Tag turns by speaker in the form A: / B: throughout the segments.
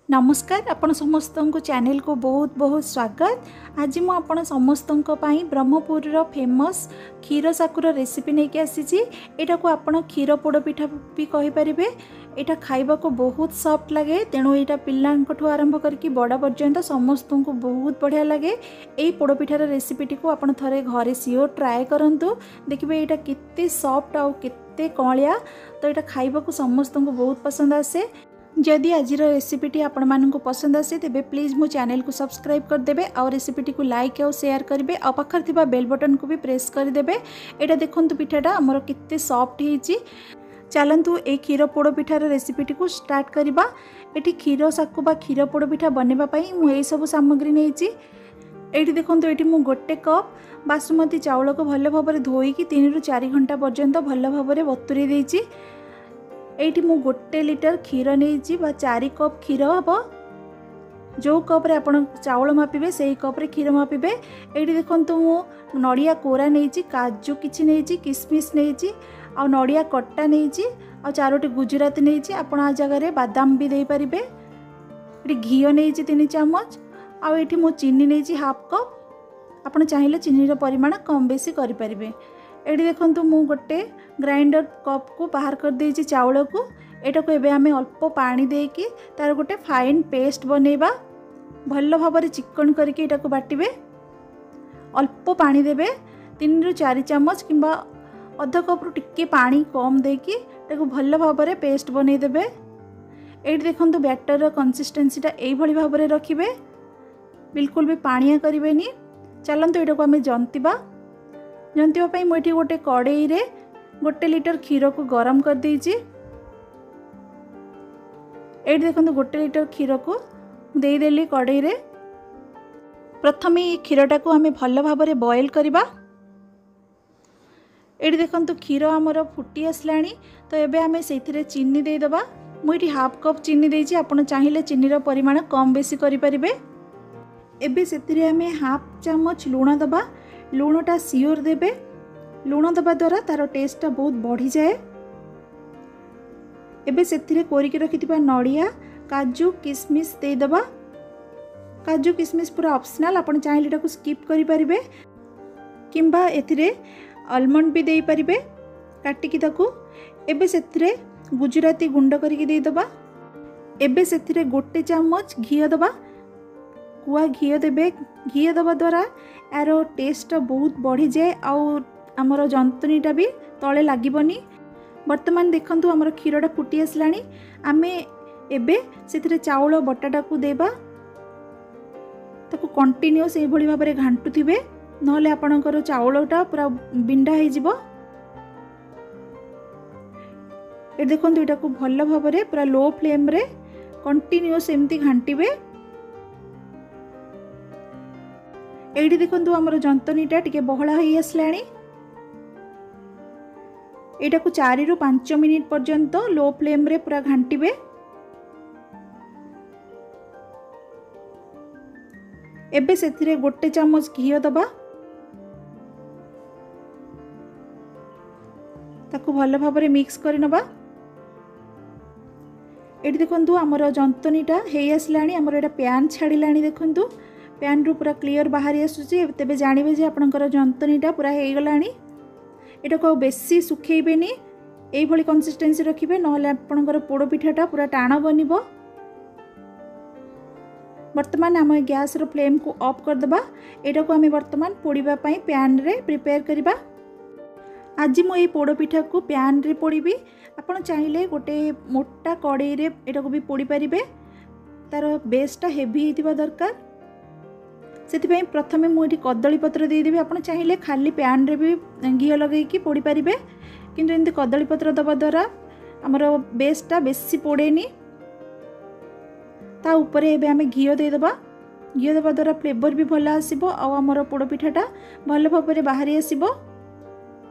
A: ନମସ୍କାର, ଆପଣ ସମସ୍ତଙ୍କୁ ଚ୍ୟାନେଲକୁ ବହୁତ ବହୁତ ସ୍ୱାଗତ। ଆଜି ମୁଁ ଆପଣ ସମସ୍ତଙ୍କ ପାଇଁ ବ୍ରହ୍ମପୁରର ଫେମସ୍ କ୍ଷୀର ସାକୁର ରେସିପି ନେଇକି ଆସିଛି। ଏଇଟାକୁ ଆପଣ କ୍ଷୀର ପୋଡ଼ ପିଠା ବି କହିପାରିବେ। ଏଇଟା ଖାଇବାକୁ ବହୁତ ସଫ୍ଟ ଲାଗେ, ତେଣୁ ଏଇଟା ପିଲାଙ୍କଠୁ ଆରମ୍ଭ କରିକି ବଡ଼ ପର୍ଯ୍ୟନ୍ତ ସମସ୍ତଙ୍କୁ ବହୁତ ବଢ଼ିଆ ଲାଗେ। ଏଇ ପୋଡ଼ ପିଠାର ରେସିପିଟିକୁ ଆପଣ ଥରେ ଘରେ ସିଓର ଟ୍ରାଏ କରନ୍ତୁ, ଦେଖିବେ ଏଇଟା କେତେ ସଫ୍ଟ ଆଉ କେତେ କଅଁଳିଆ। ତ ଏଇଟା ଖାଇବାକୁ ସମସ୍ତଙ୍କୁ ବହୁତ ପସନ୍ଦ ଆସେ। ଯଦି ଆଜିର ରେସିପିଟି ଆପଣମାନଙ୍କୁ ପସନ୍ଦ ଆସେ, ତେବେ ପ୍ଲିଜ୍ ମୋ ଚ୍ୟାନେଲକୁ ସବସ୍କ୍ରାଇବ୍ କରିଦେବେ ଆଉ ରେସିପିଟିକୁ ଲାଇକ୍ ଆଉ ସେୟାର କରିବେ ଆଉ ପାଖରେ ଥିବା ବେଲ୍ ବଟନ୍କୁ ବି ପ୍ରେସ୍ କରିଦେବେ। ଏଇଟା ଦେଖନ୍ତୁ, ପିଠାଟା ଆମର କେତେ ସଫ୍ଟ ହେଇଛି। ଚାଲନ୍ତୁ ଏଇ କ୍ଷୀର ପୋଡ଼ ପିଠାର ରେସିପିଟିକୁ ଷ୍ଟାର୍ଟ କରିବା। ଏଠି କ୍ଷୀର ସାକୁ ବା କ୍ଷୀର ପୋଡ଼ ପିଠା ବନେଇବା ପାଇଁ ମୁଁ ଏଇସବୁ ସାମଗ୍ରୀ ନେଇଛି। ଏଇଠି ଦେଖନ୍ତୁ, ଏଇଠି ମୁଁ 1 କପ୍ ବାସୁମତୀ ଚାଉଳକୁ ଭଲ ଭାବରେ ଧୋଇକି 3ରୁ 4 ଘଣ୍ଟା ପର୍ଯ୍ୟନ୍ତ ଭଲ ଭାବରେ ବତୁରେଇ ଦେଇଛି। ଏଇଠି ମୁଁ 1 ଲିଟର କ୍ଷୀର ନେଇଛି ବା 4 କପ୍ କ୍ଷୀର ହେବ। ଯେଉଁ କପ୍ରେ ଆପଣ ଚାଉଳ ମାପିବେ, ସେଇ କପ୍ରେ କ୍ଷୀର ମାପିବେ। ଏଇଠି ଦେଖନ୍ତୁ, ମୁଁ ନଡ଼ିଆ କୋରା ନେଇଛି, କାଜୁ କିଛି ନେଇଛି, କିସମିସ୍ ନେଇଛି ଆଉ ନଡ଼ିଆ କଟା ନେଇଛି ଆଉ 4ଟି ଗୁଜୁରାତି ନେଇଛି। ଆପଣ ଆ ଜାଗାରେ ବାଦାମ ବି ଦେଇପାରିବେ। ଏଠି ଘିଅ ନେଇଛି 3 ଚାମଚ ଆଉ ଏଇଠି ମୁଁ ଚିନି ନେଇଛି ହାଫ୍ କପ୍। ଆପଣ ଚାହିଁଲେ ଚିନିର ପରିମାଣ କମ୍ ବେଶୀ କରିପାରିବେ। ଏଇଠି ଦେଖନ୍ତୁ, ମୁଁ ଗୋଟେ ଗ୍ରାଇଣ୍ଡର କପ୍କୁ ବାହାର କରିଦେଇଛି ଚାଉଳକୁ। ଏଇଟାକୁ ଏବେ ଆମେ ଅଳ୍ପ ପାଣି ଦେଇକି ତାର ଗୋଟେ ଫାଇନ୍ ପେଷ୍ଟ ବନେଇବା। ଭଲ ଭାବରେ ଚିକଣ କରିକି ଏଇଟାକୁ ବାଟିବେ। ଅଳ୍ପ ପାଣି ଦେବେ, 3ରୁ 4 ଚାମଚ କିମ୍ବା ଅଧ କପ୍ରୁ ଟିକେ ପାଣି କମ୍ ଦେଇକି ତାକୁ ଭଲ ଭାବରେ ପେଷ୍ଟ ବନେଇଦେବେ। ଏଇଠି ଦେଖନ୍ତୁ, ବ୍ୟାଟରର କନସିଷ୍ଟେନ୍ସିଟା ଏଇଭଳି ଭାବରେ ରଖିବେ, ବିଲକୁଲ ବି ପାଣିଆ କରିବେନି। ଚାଲନ୍ତୁ ଏଇଟାକୁ ଆମେ ଜନ୍ତିବା। ଜନ୍ତିବା ପାଇଁ ମୁଁ ଏଠି ଗୋଟେ କଡ଼େଇରେ 1 ଲିଟର କ୍ଷୀରକୁ ଗରମ କରିଦେଇଛି। ଏଇଠି ଦେଖନ୍ତୁ, 1 ଲିଟର କ୍ଷୀରକୁ ଦେଇଦେଲି କଡ଼େଇରେ। ପ୍ରଥମେ ଏଇ କ୍ଷୀରଟାକୁ ଆମେ ଭଲ ଭାବରେ ବଏଲ୍ କରିବା। ଏଇଠି ଦେଖନ୍ତୁ, କ୍ଷୀର ଆମର ଫୁଟି ଆସିଲାଣି। ତ ଏବେ ଆମେ ସେଇଥିରେ ଚିନି ଦେଇଦେବା। ମୁଁ ଏଠି ହାଫ୍ କପ୍ ଚିନି ଦେଇଛି, ଆପଣ ଚାହିଁଲେ ଚିନିର ପରିମାଣ କମ୍ ବେଶୀ କରିପାରିବେ। ଏବେ ସେଥିରେ ଆମେ ହାଫ୍ ଚାମଚ ଲୁଣ ଦେବା। ଲୁଣଟା ସିଓର ଦେବେ, ଲୁଣ ଦେବା ଦ୍ୱାରା ତା'ର ଟେଷ୍ଟଟା ବହୁତ ବଢ଼ିଯାଏ। ଏବେ ସେଥିରେ କୋରିକି ରଖିଥିବା ନଡ଼ିଆ, କାଜୁ, କିସମିସ୍ ଦେଇଦେବା। କାଜୁ କିସମିସ୍ ପୁରା ଅପସନାଲ୍, ଆପଣ ଚାହିଁଲେ ଏଟାକୁ ସ୍କିପ୍ କରିପାରିବେ କିମ୍ବା ଏଥିରେ ଆଲମଣ୍ଡ ବି ଦେଇପାରିବେ କାଟିକି ତାକୁ। ଏବେ ସେଥିରେ ଗୁଜୁରାତି ଗୁଣ୍ଡ କରିକି ଦେଇଦେବା। ଏବେ ସେଥିରେ 1 ଚାମଚ ଘିଅ ଦେବା। ଗୁଆ ଘିଅ ଦେବେ। ଘିଅ ଦେବା ଦ୍ୱାରା ଏହାର ଟେଷ୍ଟଟା ବହୁତ ବଢ଼ିଯାଏ ଆଉ ଆମର ଯନ୍ତଣୀଟା ବି ତଳେ ଲାଗିବନି। ବର୍ତ୍ତମାନ ଦେଖନ୍ତୁ, ଆମର କ୍ଷୀରଟା ଫୁଟି ଆସିଲାଣି। ଆମେ ଏବେ ସେଥିରେ ଚାଉଳ ବଟାଟାକୁ ଦେବା। ତାକୁ କଣ୍ଟିନ୍ୟୁ ସେଇଭଳି ଭାବରେ ଘାଣ୍ଟୁଥିବେ, ନହେଲେ ଆପଣଙ୍କର ଚାଉଳଟା ପୁରା ବିଣ୍ଡା ହେଇଯିବ। ଏଠି ଦେଖନ୍ତୁ, ଏଇଟାକୁ ଭଲ ଭାବରେ ପୁରା ଲୋ ଫ୍ଲେମ୍ରେ କଣ୍ଟିନ୍ୟୁଅସ୍ ଏମିତି ଘାଣ୍ଟିବେ। ଏଇଠି ଦେଖନ୍ତୁ, ଆମର ଯନ୍ତନୀଟା ଟିକେ ବହଳା ହେଇ ଆସିଲାଣି। ଏଇଟାକୁ 4ରୁ 5 ମିନିଟ୍ ପର୍ଯ୍ୟନ୍ତ ଲୋ ଫ୍ଲେମ୍ରେ ପୁରା ଘାଣ୍ଟିବେ। ଏବେ ସେଥିରେ 1 ଚାମଚ ଘିଅ ଦେବା। ତାକୁ ଭଲ ଭାବରେ ମିକ୍ସ କରିନେବା। ଏଇଠି ଦେଖନ୍ତୁ, ଆମର ଯନ୍ତନୀଟା ହେଇ ଆସିଲାଣି। ଆମର ଏଇଟା ପ୍ୟାନ୍ ଛାଡ଼ିଲାଣି। ଦେଖନ୍ତୁ, ପ୍ୟାନ୍ରୁ ପୁରା କ୍ଲିଅର୍ ବାହାରି ଆସୁଛି। ତେବେ ଜାଣିବେ ଯେ ଆପଣଙ୍କର ଯନ୍ତନୀଟା ପୁରା ହେଇଗଲାଣି। ଏଟାକୁ ଆଉ ବେଶୀ ଶୁଖେଇବେନି, ଏଇଭଳି କନସିଷ୍ଟେନ୍ସି ରଖିବେ, ନହେଲେ ଆପଣଙ୍କର ପୋଡ଼ ପିଠାଟା ପୁରା ଟାଣ ବନିବ। ବର୍ତ୍ତମାନ ଆମେ ଗ୍ୟାସ୍ର ଫ୍ଲେମ୍କୁ ଅଫ୍ କରିଦେବା। ଏଇଟାକୁ ଆମେ ବର୍ତ୍ତମାନ ପୋଡ଼ିବା ପାଇଁ ପ୍ୟାନ୍ରେ ପ୍ରିପେୟାର କରିବା। ଆଜି ମୁଁ ଏଇ ପୋଡ଼ ପିଠାକୁ ପ୍ୟାନ୍ରେ ପୋଡ଼ିବି। ଆପଣ ଚାହିଁଲେ ଗୋଟେ ମୋଟା କଡ଼େଇରେ ଏଟାକୁ ବି ପୋଡ଼ିପାରିବେ। ତା'ର ବେସ୍ଟା ହେଭି ହେଇଥିବା ଦରକାର। ସେଥିପାଇଁ ପ୍ରଥମେ ମୁଁ ଏଠି କଦଳୀ ପତ୍ର ଦେଇଦେବି। ଆପଣ ଚାହିଁଲେ ଖାଲି ପ୍ୟାନ୍ରେ ବି ଘିଅ ଲଗେଇକି ପୋଡ଼ିପାରିବେ, କିନ୍ତୁ ଏମିତି କଦଳୀ ପତ୍ର ଦେବା ଦ୍ୱାରା ଆମର ବେସ୍ଟା ବେଶୀ ପୋଡ଼େନି। ତା ଉପରେ ଏବେ ଆମେ ଘିଅ ଦେଇଦେବା। ଘିଅ ଦେବା ଦ୍ୱାରା ଫ୍ଲେଭର୍ ବି ଭଲ ଆସିବ ଆଉ ଆମର ପୋଡ଼ ପିଠାଟା ଭଲ ଭାବରେ ବାହାରି ଆସିବ।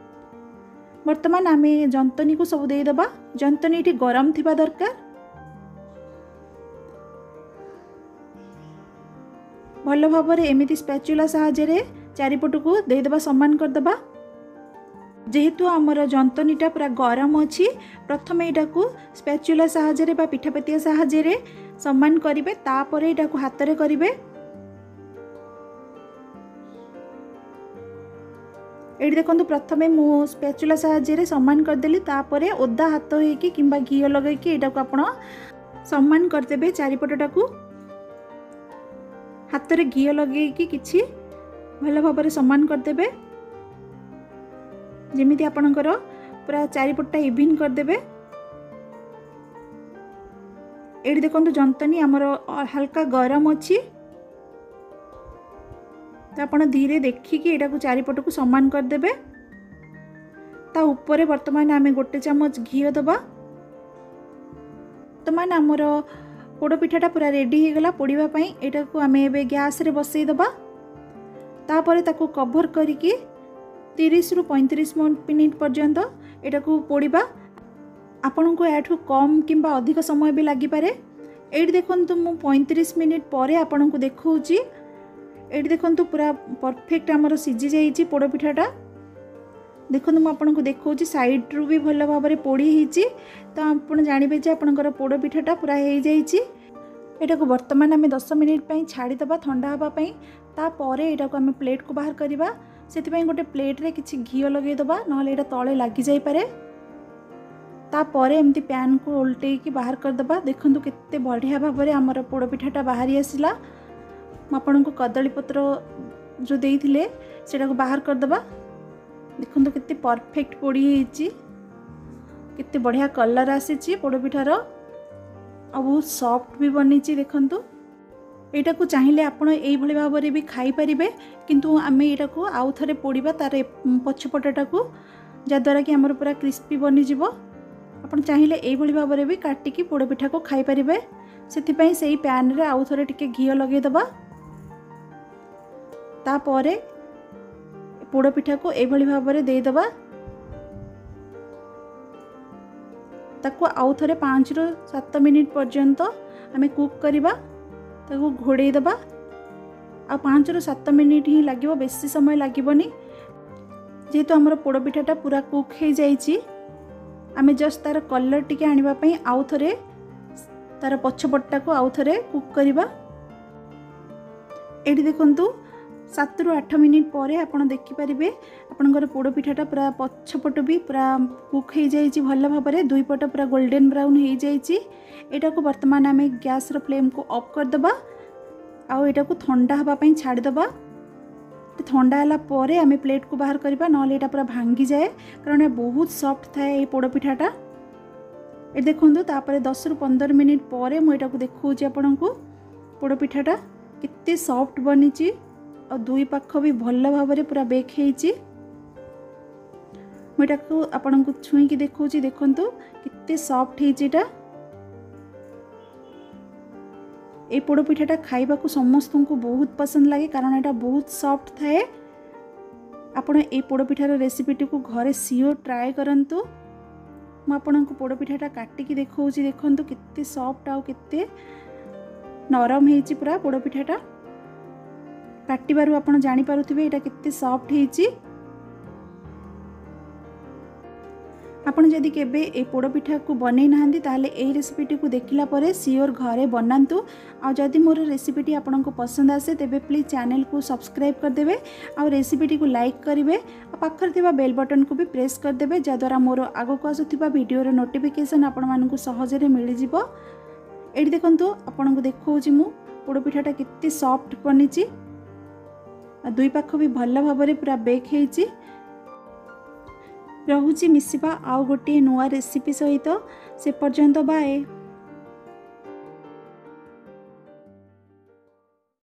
A: ବର୍ତ୍ତମାନ ଆମେ ଯନ୍ତନୀକୁ ସବୁ ଦେଇଦେବା। ଯନ୍ତନୀ ଏଠି ଗରମ ଥିବା ଦରକାର। ଭଲ ଭାବରେ ଏମିତି ସ୍ପାଚୁଲା ସାହାଯ୍ୟରେ ଚାରିପଟକୁ ଦେଇଦେବା, ସମାନ କରିଦେବା। ଯେହେତୁ ଆମର ଯନ୍ତନୀଟା ପୁରା ଗରମ ଅଛି, ପ୍ରଥମେ ଏଇଟାକୁ ସ୍ପାଚୁଲା ସାହାଯ୍ୟରେ ବା ପିଠାପାତିଆ ସାହାଯ୍ୟରେ ସମାନ କରିବେ, ତାପରେ ଏଇଟାକୁ ହାତରେ କରିବେ। ଏଇଠି ଦେଖନ୍ତୁ, ପ୍ରଥମେ ମୁଁ ସ୍ପ୍ୟାଚୁଲା ସାହାଯ୍ୟରେ ସମାନ କରିଦେଲି। ତାପରେ ଓଦା ହାତ ହେଇକି କିମ୍ବା ଘିଅ ଲଗାଇକି ଏଇଟାକୁ ଆପଣ ସମାନ କରିଦେବେ। ଚାରିପଟଟାକୁ ହାତରେ ଘିଅ ଲଗେଇକି କିଛି ଭଲ ଭାବରେ ସମାନ କରିଦେବେ, ଯେମିତି ଆପଣଙ୍କର ପୁରା ଚାରିପଟଟା ଇଭିନ୍ କରିଦେବେ। ଏଇଠି ଦେଖନ୍ତୁ, ଯନ୍ତନୀ ଆମର ହାଲକା ଗରମ ଅଛି, ତ ଆପଣ ଧୀରେ ଦେଖିକି ଏଇଟାକୁ ଚାରିପଟକୁ ସମାନ କରିଦେବେ। ତା ଉପରେ ବର୍ତ୍ତମାନ ଆମେ 1 ଚାମଚ ଘିଅ ଦେବା। ବର୍ତ୍ତମାନ ଆମର ପୋଡ଼ ପିଠାଟା ପୁରା ରେଡ଼ି ହେଇଗଲା ପୋଡ଼ିବା ପାଇଁ। ଏଇଟାକୁ ଆମେ ଏବେ ଗ୍ୟାସ୍ରେ ବସେଇଦେବା। ତାପରେ ତାକୁ କଭର୍ କରିକି 30ରୁ 35 ମିନିଟ୍ ପର୍ଯ୍ୟନ୍ତ ଏଇଟାକୁ ପୋଡ଼ିବା। ଆପଣଙ୍କୁ ଏହାଠୁ କମ୍ କିମ୍ବା ଅଧିକ ସମୟ ବି ଲାଗିପାରେ। ଏଇଠି ଦେଖନ୍ତୁ, ମୁଁ 35 ମିନିଟ୍ ପରେ ଆପଣଙ୍କୁ ଦେଖାଉଛି। ଏଇଠି ଦେଖନ୍ତୁ, ପୁରା ପରଫେକ୍ଟ ଆମର ସିଝି ଯାଇଛି ପୋଡ଼ ପିଠାଟା। ଦେଖନ୍ତୁ, ମୁଁ ଆପଣଙ୍କୁ ଦେଖାଉଛି, ସାଇଡ଼୍ରୁ ବି ଭଲ ଭାବରେ ପୋଡ଼ି ହେଇଛି, ତ ଆପଣ ଜାଣିବେ ଯେ ଆପଣଙ୍କର ପୋଡ଼ ପିଠାଟା ପୁରା ହେଇଯାଇଛି। ଏଇଟାକୁ ବର୍ତ୍ତମାନ ଆମେ 10 ମିନିଟ୍ ପାଇଁ ଛାଡ଼ିଦେବା ଥଣ୍ଡା ହେବା ପାଇଁ। ତାପରେ ଏଇଟାକୁ ଆମେ ପ୍ଲେଟ୍କୁ ବାହାର କରିବା। ସେଥିପାଇଁ ଗୋଟେ ପ୍ଲେଟ୍ରେ କିଛି ଘିଅ ଲଗାଇଦେବା, ନହେଲେ ଏଇଟା ତଳେ ଲାଗିଯାଇପାରେ। ତାପରେ ଏମିତି ପ୍ୟାନ୍କୁ ଓଲଟେଇକି ବାହାର କରିଦେବା। ଦେଖନ୍ତୁ, କେତେ ବଢ଼ିଆ ଭାବରେ ଆମର ପୋଡ଼ ପିଠାଟା ବାହାରି ଆସିଲା। ମୁଁ ଆପଣଙ୍କୁ କଦଳୀ ପତ୍ର ଯେଉଁ ଦେଇଥିଲେ ସେଇଟାକୁ ବାହାର କରିଦେବା। ଦେଖନ୍ତୁ, କେତେ ପରଫେକ୍ଟ ପୋଡ଼ି ହେଇଛି, କେତେ ବଢ଼ିଆ କଲର୍ ଆସିଛି ପୋଡ଼ ପିଠାର, ଆଉ ବହୁତ ସଫ୍ଟ ବି ବନିଛି। ଦେଖନ୍ତୁ, ଏଇଟାକୁ ଚାହିଁଲେ ଆପଣ ଏଇଭଳି ଭାବରେ ବି ଖାଇପାରିବେ, କିନ୍ତୁ ଆମେ ଏଇଟାକୁ ଆଉ ଥରେ ପୋଡ଼ିବା ତାର ପଛପଟଟାକୁ, ଯାହାଦ୍ୱାରା କି ଆମର ପୁରା କ୍ରିସ୍ପି ବନିଯିବ। ଆପଣ ଚାହିଁଲେ ଏଇଭଳି ଭାବରେ ବି କାଟିକି ପୋଡ଼ ପିଠାକୁ ଖାଇପାରିବେ। ସେଥିପାଇଁ ସେଇ ପ୍ୟାନ୍ରେ ଆଉ ଥରେ ଟିକେ ଘିଅ ଲଗାଇଦେବା। ତାପରେ ପୋଡ଼ ପିଠାକୁ ଏଇଭଳି ଭାବରେ ଦେଇଦେବା। ତାକୁ ଆଉ ଥରେ 5ରୁ 7 ମିନିଟ୍ ପର୍ଯ୍ୟନ୍ତ ଆମେ କୁକ୍ କରିବା। ତାକୁ ଘୋଡ଼େଇ ଦେବା, ଆଉ 5ରୁ 7 ମିନିଟ୍ ହିଁ ଲାଗିବ, ବେଶୀ ସମୟ ଲାଗିବନି। ଯେହେତୁ ଆମର ପୋଡ଼ ପିଠାଟା ପୁରା କୁକ୍ ହେଇଯାଇଛି, ଆମେ ଜଷ୍ଟ ତା'ର କଲର୍ ଟିକେ ଆଣିବା ପାଇଁ ଆଉ ଥରେ ତା'ର ପଛପଟଟାକୁ ଆଉ ଥରେ କୁକ୍ କରିବା। ଏଇଠି ଦେଖନ୍ତୁ, 7ରୁ 8 ମିନିଟ୍ ପରେ ଆପଣ ଦେଖିପାରିବେ ଆପଣଙ୍କର ପୋଡ଼ ପିଠାଟା ପୁରା ପଛପଟ ବି ପୁରା କୁକ୍ ହେଇଯାଇଛି ଭଲ ଭାବରେ, ଦୁଇ ପଟ ପୁରା ଗୋଲ୍ଡେନ୍ ବ୍ରାଉନ୍ ହେଇଯାଇଛି। ଏଇଟାକୁ ବର୍ତ୍ତମାନ ଆମେ ଗ୍ୟାସ୍ର ଫ୍ଲେମ୍କୁ ଅଫ୍ କରିଦେବା ଆଉ ଏଇଟାକୁ ଥଣ୍ଡା ହେବା ପାଇଁ ଛାଡ଼ିଦେବା। ଥଣ୍ଡା ହେଲା ପରେ ଆମେ ପ୍ଲେଟ୍କୁ ବାହାର କରିବା, ନହେଲେ ଏଇଟା ପୁରା ଭାଙ୍ଗିଯାଏ, କାରଣ ବହୁତ ସଫ୍ଟ ଥାଏ ଏଇ ପୋଡ଼ ପିଠାଟା। ଏଠି ଦେଖନ୍ତୁ, ତାପରେ 10ରୁ 15 ମିନିଟ୍ ପରେ ମୁଁ ଏଇଟାକୁ ଦେଖାଉଛି ଆପଣଙ୍କୁ, ପୋଡ଼ ପିଠାଟା କେତେ ସଫ୍ଟ ବନିଛି ଆଉ ଦୁଇ ପାଖ ବି ଭଲ ଭାବରେ ପୁରା ବେକ୍ ହେଇଛି। ମୁଁ ଏଟାକୁ ଆପଣଙ୍କୁ ଛୁଇଁକି ଦେଖାଉଛି, ଦେଖନ୍ତୁ କେତେ ସଫ୍ଟ ହେଇଛି ଏଇଟା। ଏଇ ପୋଡ଼ ପିଠାଟା ଖାଇବାକୁ ସମସ୍ତଙ୍କୁ ବହୁତ ପସନ୍ଦ ଲାଗେ, କାରଣ ଏଇଟା ବହୁତ ସଫ୍ଟ ଥାଏ। ଆପଣ ଏଇ ପୋଡ଼ ପିଠାର ରେସିପିଟିକୁ ଘରେ ସିଓର ଟ୍ରାଏ କରନ୍ତୁ। ମୁଁ ଆପଣଙ୍କୁ ପୋଡ଼ ପିଠାଟା କାଟିକି ଦେଖାଉଛି, ଦେଖନ୍ତୁ କେତେ ସଫ୍ଟ ଆଉ କେତେ ନରମ ହେଇଛି ପୁରା ପୋଡ଼ ପିଠାଟା। କାଟିବାରୁ ଆପଣ ଜାଣିପାରୁଥିବେ ଏଇଟା କେତେ ସଫ୍ଟ ହେଇଛି। ଆପଣ ଯଦି କେବେ ଏ ପୋଡ଼ ପିଠାକୁ ବନେଇ ନାହାନ୍ତି, ତାହେଲେ ଏଇ ରେସିପିଟିକୁ ଦେଖିଲା ପରେ ସିଓର ଘରେ ବନାନ୍ତୁ। ଆଉ ଯଦି ମୋର ରେସିପିଟି ଆପଣଙ୍କୁ ପସନ୍ଦ ଆସେ, ତେବେ ପ୍ଲିଜ୍ ଚ୍ୟାନେଲକୁ ସବସ୍କ୍ରାଇବ୍ କରିଦେବେ ଆଉ ରେସିପିଟିକୁ ଲାଇକ୍ କରିବେ, ଆଉ ପାଖରେ ଥିବା ବେଲ୍ ବଟନ୍କୁ ବି ପ୍ରେସ୍ କରିଦେବେ, ଯାହାଦ୍ୱାରା ମୋର ଆଗକୁ ଆସୁଥିବା ଭିଡ଼ିଓର ନୋଟିଫିକେସନ୍ ଆପଣମାନଙ୍କୁ ସହଜରେ ମିଳିଯିବ। ଏଇଠି ଦେଖନ୍ତୁ, ଆପଣଙ୍କୁ ଦେଖାଉଛି ମୁଁ ପୋଡ଼ ପିଠାଟା କେତେ ସଫ୍ଟ ବନିଛି ଆଉ ଦୁଇ ପାଖ ବି ଭଲ ଭାବରେ ପୁରା ବେକ୍ ହେଇଛି। ରହୁଛି, ମିଶିବା ଆଉ ଗୋଟିଏ ନୂଆ ରେସିପି ସହିତ। ସେ ପର୍ଯ୍ୟନ୍ତ ବାଏ।